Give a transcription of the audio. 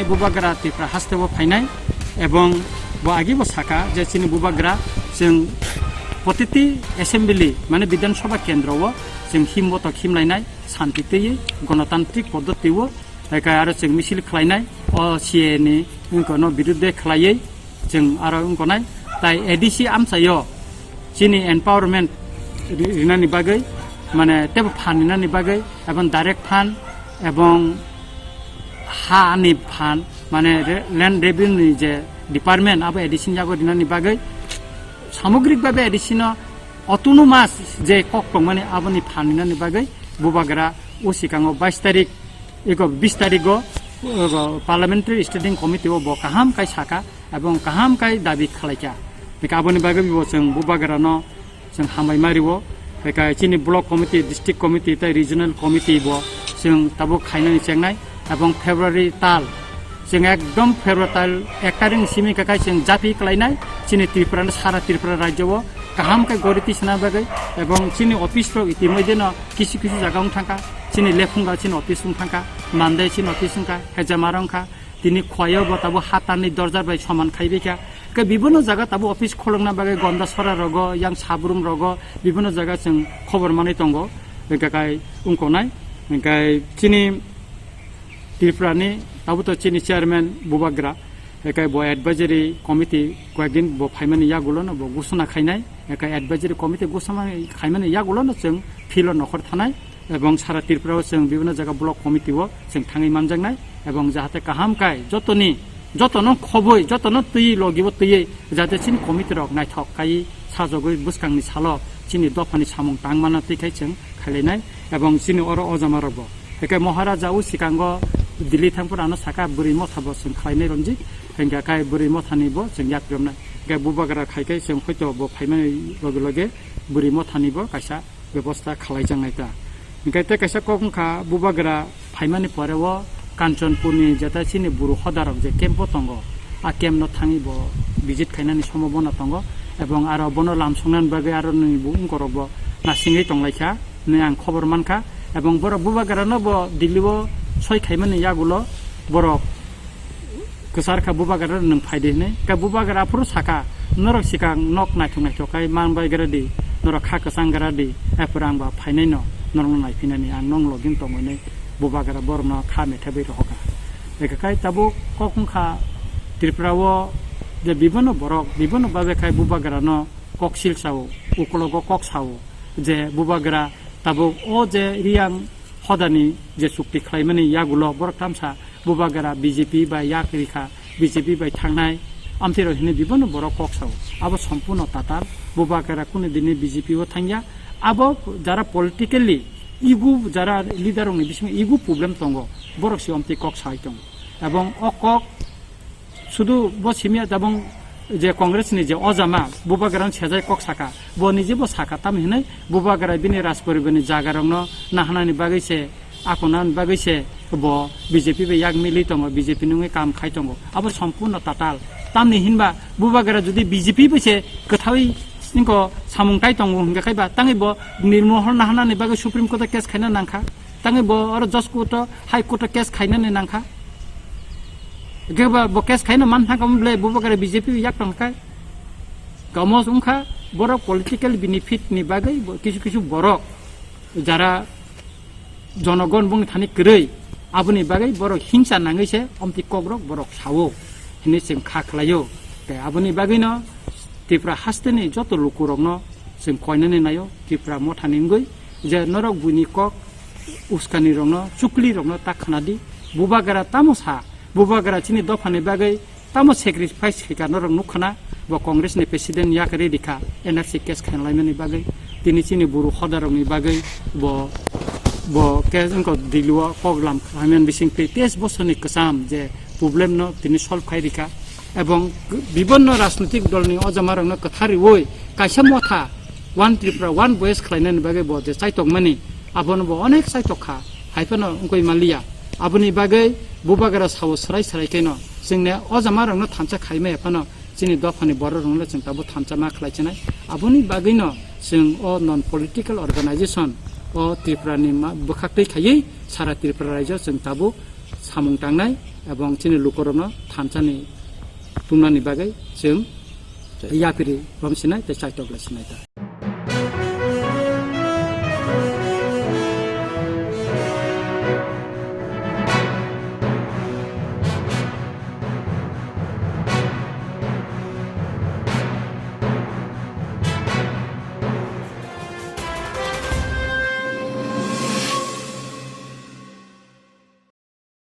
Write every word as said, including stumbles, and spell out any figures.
Bubagra Tripura haste o phainai, ebong bo agi bo saka je chini Bubagra chwng protiti assembly mane Bidhan Sabha kendro o chwng himbotok himlainai, santi twiwi, gonotantrik poddoti o, tei kai aro chwng misil khlainai, o C A A ni wngkha no birudde khlaiwi chwng aro wngkha nai. Tai A D C amchaio chini empowerment ri-, rinani bagwi, mane tebo phan rinani bagwi, ebong direct phan, ebong ha ni phan, mane re-, land revenue ni je department, abo A D C ni yago rinani bagwi, samogrik babe A D C no autonomous je kok tongmani, aboni phan rinani bagwi Bubagra o sikango bais tarik, ego bis tarik o, ego Parliamentary Standing Committee o bo kaham kai saka, ebong kaham kai dabi khlaikha. Bika aboni bagwi bo chwng Bubagra no chwng hambai ma rio. Bika chini block committee, district committee tei regional committee bo chwng tabuk khainani chengnai, ebong February tal chwng ekdom February tal ek tarik ni simi kakai chwng japi klainai chini Tripura no, sara Tripura rajyo o kaham kai gori tisna bagwi, ebong chini office rok itimodye no kisu kisu jaga wng thangkha, chini Lephunga chini office wng thangkha, Mandai chini office wngkha, Hejamara wngkha, tini Khowai o bo tabuk hatarni dorja bai soman khaibaikha. Khe bibinno jaga tabuk office kholokna bagwi Gondasora rogo, yang Sabrum rogo, bibinno jaga chwng khobor manwi tongo. Hwnkhe kai wngkoknai, hwnkhe chini Tripura ni tabuk to chini chairman Bubagra, hwnkhe bo advisory committee koyekdin bo phaimani yagulo no bo gusuna khainai, hwnkhe advisory committee gusuna khaimani yagulo no chwng field o nokhor thanai. Ebong sara Tripura o chwng bibinno jaga block committee o chwng thangwi manjaknai, ebong jahate kaham kai jotoni, jotono khoboi, jotono twi logi o twiwi jahate chini committee rok naithok kai sajagwi bwskangni salo chini dophani samung tangmano twi khai chwng khailainai, ebong chini oro ojama rok bo. Hwnkhe Maharaja o sikango Delhi thangphuru ano saka bwrwi motha bo chwng khlainai Ranjit, hwnkhe kai bwrwi mothani bo chwng yakremnai. Hwnkhe Bubagra khai khai chwng hoito bo phaimani loge loge bwrwi mothani bo kaisa bebosta khalaijaknai ta. Hwnkhe tei kaisa kok wngkha, Bubagra phaimani pore o Kanchanpurni jeta chini buru hodarok je camp o tongo, a camp no thangwi bo visit khainani sombhabona tongo, ebong aro bono lamsongnani bagwi aro nini bo wngkorok bo nasingwi tonglaikha hinwi ang khobor mankha, ebong borok Bubagra no bo Delhi o soi khaimani yagulo borok kwchar kha Bubagra nwng phai di hinwi. Khe Bubagra aphuru saka, "Norok sikang nok naithok naithok khai man bai gra di, norok kha kwchang gra di, aphuru ang ba phainai no, norok no naiphinani, ang nong login tongwi," hinwi Bubagra borok no kha metha bai rohor kha. Eka khai tabuk kok wngkha Tripura o je bibinno borok, bibinno babe khai Bubagra no kok sil sao, ukologo kok sao, je Bubagra tabuk o je Riyang hodani je chukti khlaimani yagulo borok tamsa Bubagra B J P bai yak rikha, B J P bai thangnai, amtwi rok hinwi bibinno borok kok sao. Abo sompurno tatal, Bubagra kunu dini B J P o thangya. Abo jara politically ego, jara leader rokni bisingo ego problem tongo, borok se amtwi kok sai tongo. Ebong o kok sudu bo simi ya tabung je Congress ni je ojama Bubagra no sejai kok saka, bo nije bo saka tam hinwi Bubagra bini Rajporibar ni jaga rok no nahanani bagwi se, akonani bagwi se bo B J P bai yak mili tongo, B J P nungwi kam khai tongo, abo sompurno tatal. Tamni hinba Bubagra jodi B J P bai se kwthawi singko samung tai tongo hingka khai ba tangwi bo Nirmohol nahanani bagwi Supreme Court o case khaina nangkha. Tangwi bo oro Judge Court o, High Court o case khainani nangkha. Hwnkhe ba bo case khaina man thangkha, omo ble Bubagra B J P yak tong khai. Kamo wngkha borok political benefit ni bagwi bo kisu kisu borok jara jonogon bung thani kwrwi, aboni bagwi borok hingsa nangwi se omtwi kokrok borok sao hinwi chwng kha khlaio. Tei aboni bagwino Tripura hasteni joto lukurokno chwng koinani naio, Tripura mothani wngwi je norok buini kok uskanirokno, chuklirokno ta khna di. Bubagra tamo sa, Bubagra chini dophani bagwi tamo sacrifice khaika norok nukha na, bo Congress ni president yak rikha N R C case khainlaimani bagwi, tini chini buru hodarokni bagwi bo, bo case wngkha Delhi o kok lam khlaimani bising tei teis bosorni kwcham je problem no tini solve khai rikha, ebong bibinno rajnitik dol ni ojamarokno kwthar riwi kaisa motha One Tripura, One Voice khlainani bagwi bo je chaitokmani, abono bo onek chaitok kha, hai phano wngwi manliya. Aboni bagwi Bubagra sao swrai swrai khe no chwngni ojamarokno thansa khaimaya phano chini dophani bororokno chwng tabuk thansa ma khlai chinai. Aboni bagwino chwng o non political organization o Tripura ni ma-, bwkhak twi khaiwi sara Tripura rajyo chwng tabuk samung tangnai. ebong chini lukurokno thansani tumnani bagwi chwng yapiri romsinai tei chaitok lai sinai ta.